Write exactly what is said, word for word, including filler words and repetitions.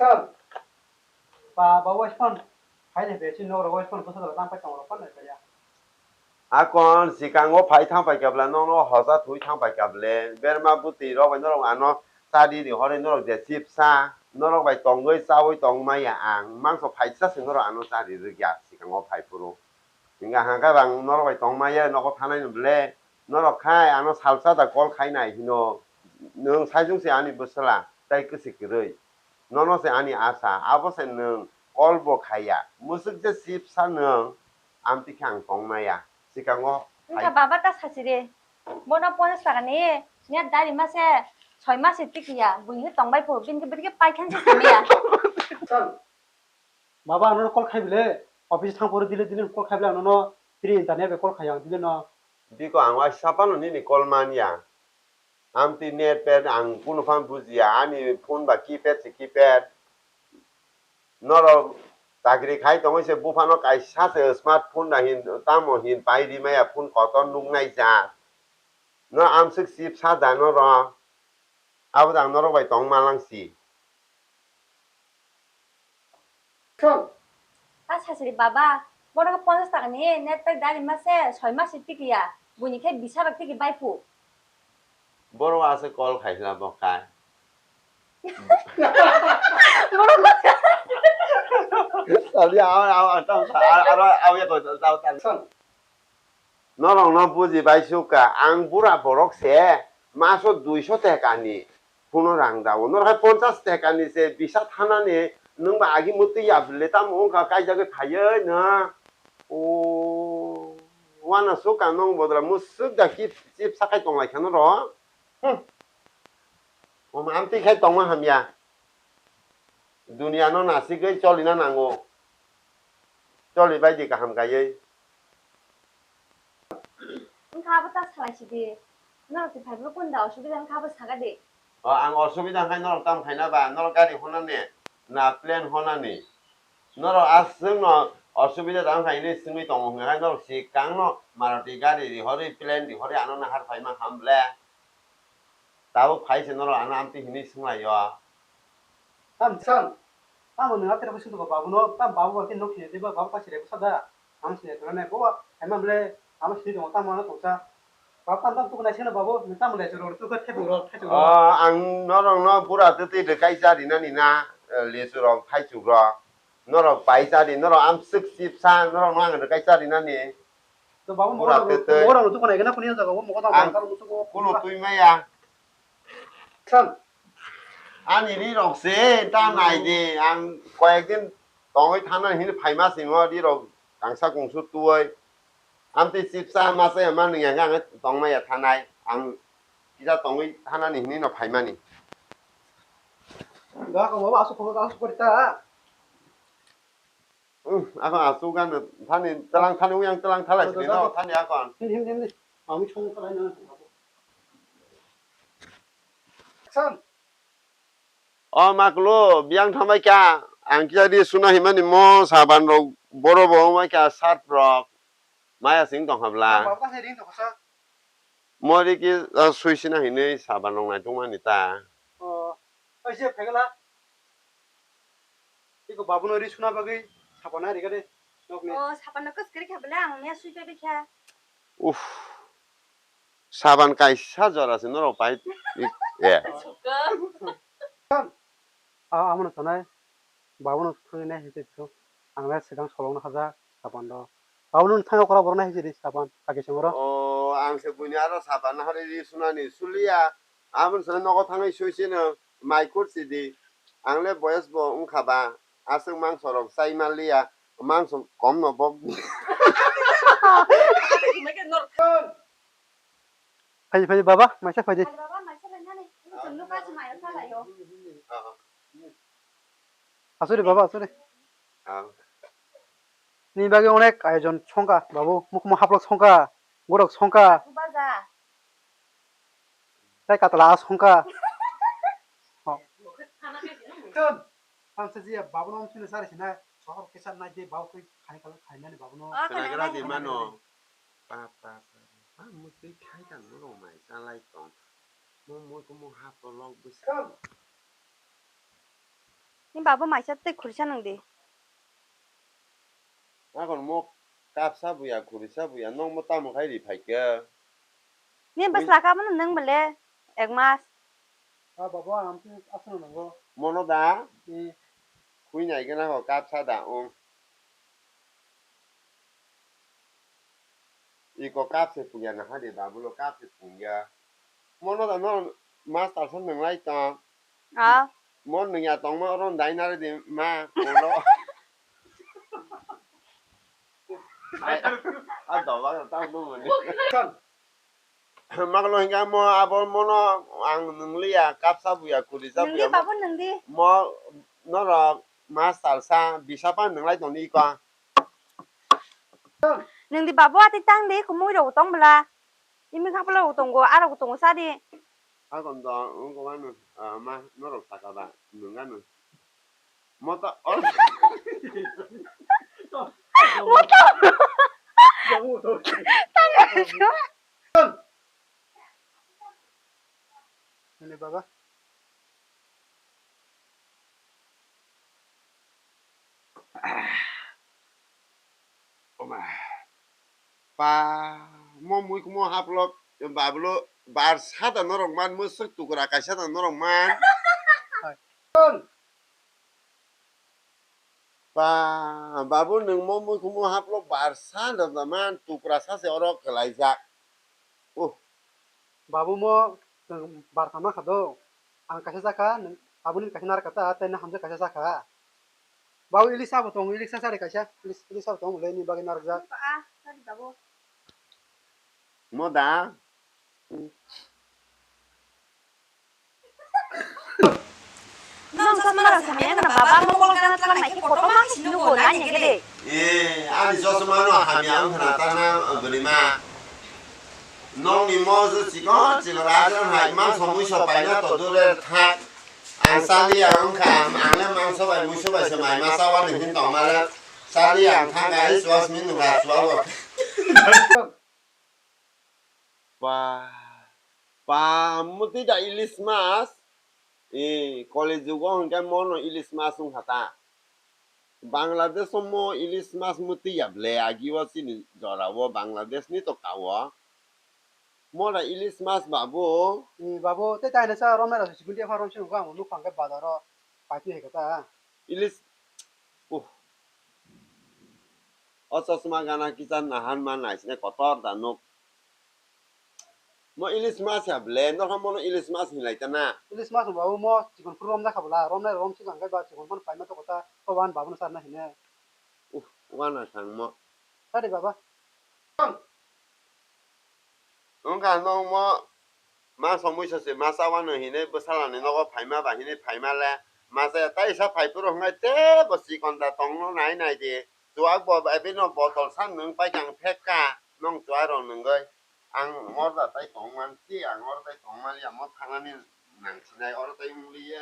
Ba, ba, wai phone. Hai de, besi nok ro wai phone, bwsa da tang pai tong ro phone nai ya. Akon sikango phai thang pai kabla, nono hosa thui thang pai kable. Berma bwtwi rok bai norok ano chadi ri hore norok je chipsa, norok bai tongwi chawi tong maya ang. Mangso phaisa se norok ano chadi rwgya sikango phai phuru. Hinga hangka bang norok bai tong maya nogo thanai no ble. Norok khai ano salsa da call khai nai hino. Nwng saijung se ani bwsala, tai kwswi kwrwi. Nono se ani asa, abo se nwng call bo khaiya. Mwswk je chipsa nwng, amtwi khe ang tong maya. Sikango Wngkha hai- baba ta sachire. Bono ponchas taka ni net dari mase soi mase tikiya. Buini tongbai pho, bini bini paikhan se samaya. Baba, ano call khai bile. Office thang pore dile dile call khai bile, ano no free internet be call khai ang dile no. Biko ang waisa phano nini call manya. Amtwi net pet ang kunu phan bujiya, ani phone ba keypad se keypad. Norok chakri khai tongwi se buphano kaisa se smartphone da hin tamo hin pai rimaya phone kotor nuknai ja. No amswk chip sa da norok. Abo da ang norok bai tong malang si. Thung. Ta sasiri baba, bono khe ponchas taka ni net pack dari mase soi mase tikiya, buini khe bisa rok tiki bai phu. Borok ase call khaisla bo khai. Borok Tali aw aw aw tang aro aw ya ko tang tang. Thung. Norokno bujibai sukha, ang bura borok se maso duiso tekani phuno rang dao. Norok hai ponchas tekani se bisa thanani nwng ba agi mutwi ya bwle tamo wngkha kaijagwi phaiwi no. O wana sukha nwng bodra mwswk da ki chip sakai tonglai kha norok. Hmm. Omo amtwi khai tongma hamya. Duniya no nasigwi cholina nango. Choli bai di kaham kaiwi. Wngkha abo ta salai sidi. Norok twi phaibrwk kunda osubida wngkha abo saka di. O ang osubida wngkha norok tam khaina ba norok gari honani na plane honani. Norok aswk no osubida tang khaini swngwi tongo hwnka khe norok sikang no Maruti gari rihorwi plane rihorwi ano nahar phaima ham ble. Tabuk phai se norok ano amtwi hinwi swnglaio. Tam sam. Tamo nwng atira bwswk tongo babuno, tam babu ba khe nok sini twibo, babu ta siri bwsa da. Ang sini tongo ne, bo hai ma bwle, amo sini tongo, tamo ano tongsa. Babu tam tam tukunai seno babu, nwng tamo le chwrwk tukha thaichuk rok, thaichuk rok. O, ang norokno bura twtwi rwkai cha rinani na, eh, lichwrok, thaichukrok. Norok pai cha di, norok amswk chipsa, norokno ang rwkai cha rinani. To babu, bura mokol twtwi. Mokol rok tukuna ekena kuni jaga o mokol rok ang karo musugo. Kuno twi maya. Sam. Ani ri rok se ta nai di, ang koyek din tongwi thana hini phaima simo ri rok kangsa kungsu tuwi. Amtwi chipsa masa ya ma nung ya ang tong maya thanai. Ang kisa tongwi thanani hini no phaimani. Ga ko babu asu ko asu ko ta. Umm, ako asuk ano thani tlang thani uyang tlang thalai sini no thani ako. Hindi, hindi, hindi. Ami chong thalai na. Sam. O maklo biyang thambai kha ang kisa ri suna himani mo saban rok boro bo wngbai kha shirt rok maya sing tong habla. Babu ka se ring tong sa. Mori ki sui sina hinui saban rok nai tongmani ta. O, oi se phegala. Iko babuno ri suna bagwi sapan na rega de, nokni. O, sapan no kus kiri kha bwle, ang ya sui pai kha. Uff. Saban kaisa jora se norok pai. Eh. Suka. A, amono tonai. Babuno thangwi nai hwnkhe phuru. Ang le swkang solong no haja sapan do. Babuno thangwi okra borok nai hwnkhe ri sapan kaki songro. O, ang se buini aro sapan hari ri sunani suliya. Aboni salo nogo thangwi sui sino mai khursi di. Ang le boyes bo wngkha ba. Aswk mangso rok chai manliya, mangso kom no bok. Phai phai baba, maisa phai di. Baba, maisa phai nani. Ini tunu ka chuma ya sala yo. Asuri baba, asuri. Ah. Ni bagi onek ayojon songka, babu, mukhumu haplok songka, gorok songka. Baja. Tai katla a songka. Tun. Ang sa jiya babu no phino sari sina. Sohor kisa nai de babu tui khai kala khai nani babu no. Ah, khana gra di mano. Pa pa pa. Pa mutui khai kan mo mai salai tong. Mo mo ko mo ha polok bwsa. Tun. Ni babo maisa tei khurisa nang di. Akon mo kapsa buya, khurisa buya, nong mo tamo khai ri phaikhe? Ni bwsla kabo no nang bole ek mas. Ah, babo, ang twi aswk nango. Mono da? Hmm. Khui nai gana ho kapsa da, um. Iko kapse pungya na hadi babulo kapse pungya. Mono da no master sa nang lai tong. Ah. Mon nung ya tongma oro dai nari di ma, ulo. Ai, a doba ta nung ni. Maglo hinga mo abo mono ang nung liya, kapsa buya, kurisa buya. Nung di babu nung di. Mo norok master sa, bisa pa nung lai tong di ko. Nung di babu ati tang di, kumui rok tong bla. Imi khapla rok tongo, a rok tongo sa di. Hakon do, wngkha mano, ah, ma, norok saka ba, nwng ano. Moto, oh. Moto. Tanya sio. Ini baba. Oma. Pa, mo mui kumo haplok, babulo, bar sada norok man, musuk tukra kaisa da norok man. Pa, babu nwng mo mui kumo haplok, bar sada da man, tukra sase oro kwlaijak. Oh. Babu mo chwng bar tama kha do. Ang kaisa jakha, nwng aboni kaisa narwk kha ta, tei nang hamjak kaisa jakha. Babu ilik sabo tongo, ilik sa sari kaisa, ilik, ilik sabo tongo, le ni bagwi narwkjak. Mo da? Nong chosma rok samya wngkha na baba, mokol gana twlang nai khe kotorma khe si nugo, nai nai khe de. Eh, ani chosma no hamya wngkha na tana bwrwi ma. Nong ni mo je chikon chikon rajan hai ma somoi so paina to dure thak. Ang sali ang wngkha, ang le mangso bai muiso bai se mai ma chawa ni hin tong ma le. Sali ang thang ga, eh, chosma ni nukha chwa bo. Pa, pa, muti da ilis mas. E, koli jugo hwnkhe mono ilis mas wngkha ta. Bangladesh o mo ilis mas muti ya ble, agi o chini jora o Bangladesh ni to ka o. Mo da ilis mas babu. E, babu, tei tai na sa rom na ra sigundi apha rom sino kang nuk phang khe bazar o paitwi hai khe ta. Ilis, uh. O chosma gana kisa nahan ma naisne kotor da nuk. Mo ilis mas ya ble, norok mono ilis mas hinlai ta na. Ilis mas babu mo chikon phuru romjak kha bwla, romnai romsuk ang khe ba chikon phano paima toko ta, o wan babu no sarna hine. Uh, wana thang mo. Sadi baba. Wngkha nong mo ma somoi sose ma chawa no hine bwsala ni nogo phaima ba hine phaima le ma chaya taisa phai phuru hwnkhai tebo chikon da tong no nai nai di. Chuwak bo ebino botol sa nwng paikha ang phek kha, nong chuwai rok nwngwi. Ang oro da tai tong man si, ang oro tai tong man ya, mo thangnani nang sinai, oro tai wng li ye.